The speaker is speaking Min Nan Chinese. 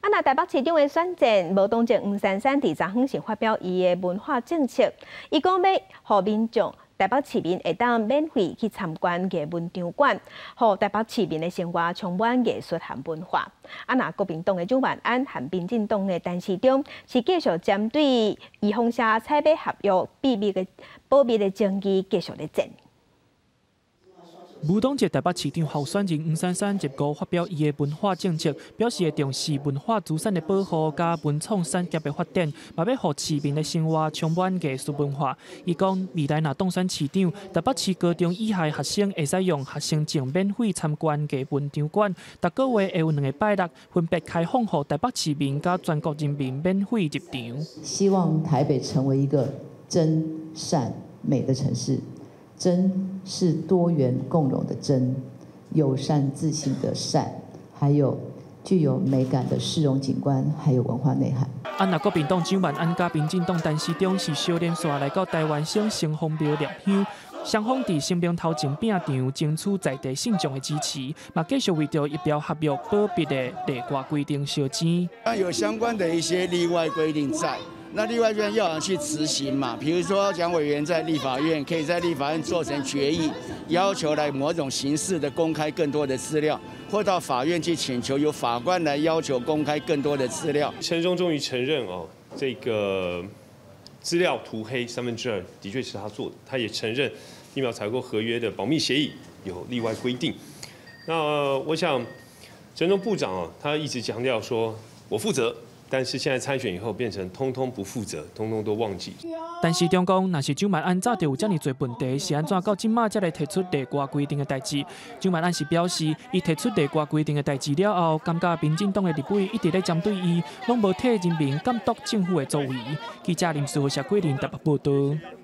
啊，若台北市長的選戰，無黨籍黃珊珊佇昨昏是發表伊的文化政策，伊講欲予民眾台北市民會當免費去參觀藝文場館，予台北市民的生活充滿藝術和文化。啊，若國民黨的蔣萬安和民進黨的陳時中是繼續針對預防射採買合約秘密的保密的爭議繼續咧戰。無黨籍台北市長候選人黃珊珊日五發表伊的文化政策，表示會重視文化資產的保護佮文創產業的發展，嘛欲予市民的生活充滿藝術文化。伊講未來若當選市長，台北市高中以下學生會使用學生證免費參觀藝文場館，逐個月會有兩个拜六分別開放予台北市民佮全國人民免費入場。希望台北成為一個真善美的城市。真是多元共融的真，友善自信的善，還有具有美感的市容景觀，還有文化內涵。啊，若國民黨蔣萬安佮民進黨陳時中是相連線來到台灣省城隍廟念香，雙方佇神明頭前拚場，爭取在地信眾的支持，嘛繼續為著疫苗合約保密的例外規定相爭。那有相關的一些例外規定在。那另外一邊要去執行嘛，比如說蔣委員在立法院可以在立法院做成決議，要求來某種形式的公開更多的資料，或到法院去請求由法官來要求公開更多的資料。陳時中終於承認哦，這個資料塗黑2/3的確是他做的，他也承認疫苗採購合約的保密協議有例外規定。那我想陳時中部長啊，他一直強調說我負責。但是現在參選以後變成通通不負責，通通都忘記。陳時中講，若是蔣萬安早就有遮爾濟問題，是按怎到這馬才來提出例外規定的代誌？蔣萬安是表示，伊提出例外規定的代誌了後，感覺民進黨的立委一直咧針對伊，攏無替人民監督政府的作為。記者林思豪、謝桂林台北報道。